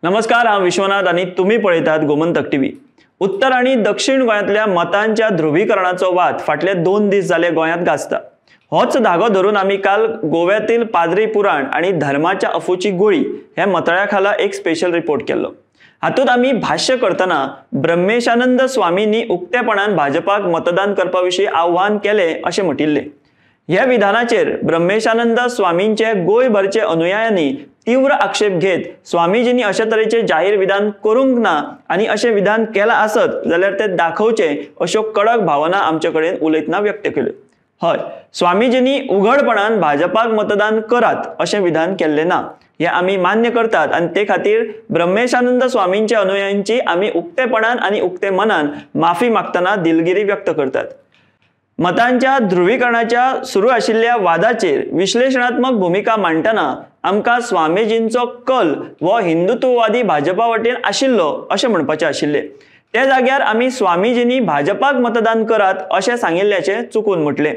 नमस्कार, हांव विश्वनाथ आनी तुमी पळयतात गोमंतक टीव्ही। उत्तर आनी दक्षिण गोंयांतल्या मतांच्या ध्रुवीकरणाचो वाद फाटले 2 दीस जाले गोंयांत गाजता। होच धागो धरून आमी काल गोव्यातील पाद्री पुराण आनी धर्माच्या अफूची गोळी हे मतळ्या खाला एक स्पेशल रिपोर्ट केल्लो। हातूंत आमी भाष्य करतना ब्रह्मेशानंद स्वामींनी उक्तेपणान भाजपाक मतदान करपा विशीं आव्हान केलें अशें म्हटिल्लें। ह्या विधानाचेर ब्रह्मेशानंद स्वामींचे गोंयभरचे अनुयायांनी तीव्र आक्षेप घेत स्वामीजींनी अशे तरेचे जाहीर विधान करूंक ना आनी अशें विधान केलां आसत जाल्यार ते दाखोवचें अश्यो कडक भावना आमचे कडेन उलयतना व्यक्त केल्यो। हय, स्वामीजींनी उघडपणान भाजपाक मतदान करात अशें विधान केल्लें ना हें आमी मान्य करतात आनी ते खातीर ब्रह्मेशानंद स्वामींच्या अनुयायांची आमी उक्तेपणान आनी उक्ते मनान माफी मागतना दिलगिरी व्यक्त करतात। मतांच्या ध्रुवीकरणाच्या सुरू आशिल्ल्या वादाचेर विश्लेषणात्मक भुमिका मांडटना आमकां स्वामीजींचो कल हो हिंदुत्ववादी भाजपा वटेन आशिल्लो अशें म्हणपाचें आशिल्लें। त्या जाग्यार आमी स्वामीजींनी भाजपाक मतदान करात अशें सांगिल्ल्याचें चुकून म्हटलें।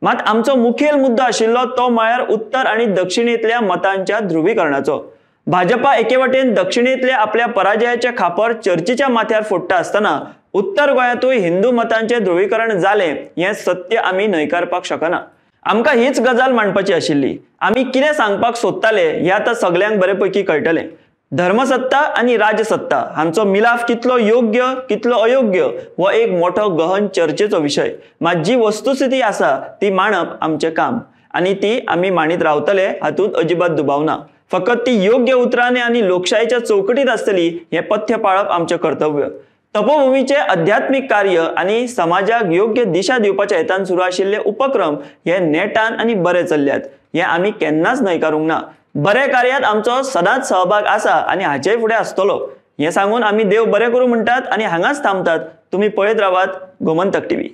मात आमचो मुखेल मुद्दो आशिल्लो तो म्हळ्यार उत्तर आनी दक्षिणेंतल्या मतांच्या ध्रुवीकरणाचो। भाजपा एके वटेन दक्षिणेंतल्या आपल्या पराजयाचे खापर चर्चीच्या माथ्यार फोडटा आसतना उत्तर गोंयांतूय हिंदू मतांचें ध्रुवीकरण जालें हें सत्य आमी न्हयकारपाक शकना। आमकां हीच गजाल मांडपाची आशिल्ली। आमी कितें सांगपाक सोदताले हें आतां सगल्यांक बरे पैकी कळटलें। धर्मसत्ता आनी राजसत्ता हांचो मिलाफ कितलो योग्य कितलो अयोग्य हो एक मोठो गहन चर्चेचो विशय। मात जी वस्तुस्थिती आसा ती मांडप आमचें काम आनी ती आमी मांडीत रावतले हातूंत अजिबात दुबाव ना। फकत ती योग्य उतरांनी आनी लोकशायेच्या चौकटीत आसतली हें पथ्य पाळप आमचें कर्तव्य। तपोभूमीचे आध्यात्मीक कार्य आनी समाजाक योग्य दिशा दिवपाच्या हेतान सुरू आशिल्ले उपक्रम हे नेटान आनी बरे चल्ल्यात हें आमी केन्नाच न्हयकारूंक ना। बऱ्या कार्यात आमचो सदांच सहभाग आसा आनी हाचेय फुडें आसतलो हें सांगून आमी देव बरें करूं म्हणटात आनी हांगाच थांबतात। तुमी पळयत रावात गोमंतक टीव्ही।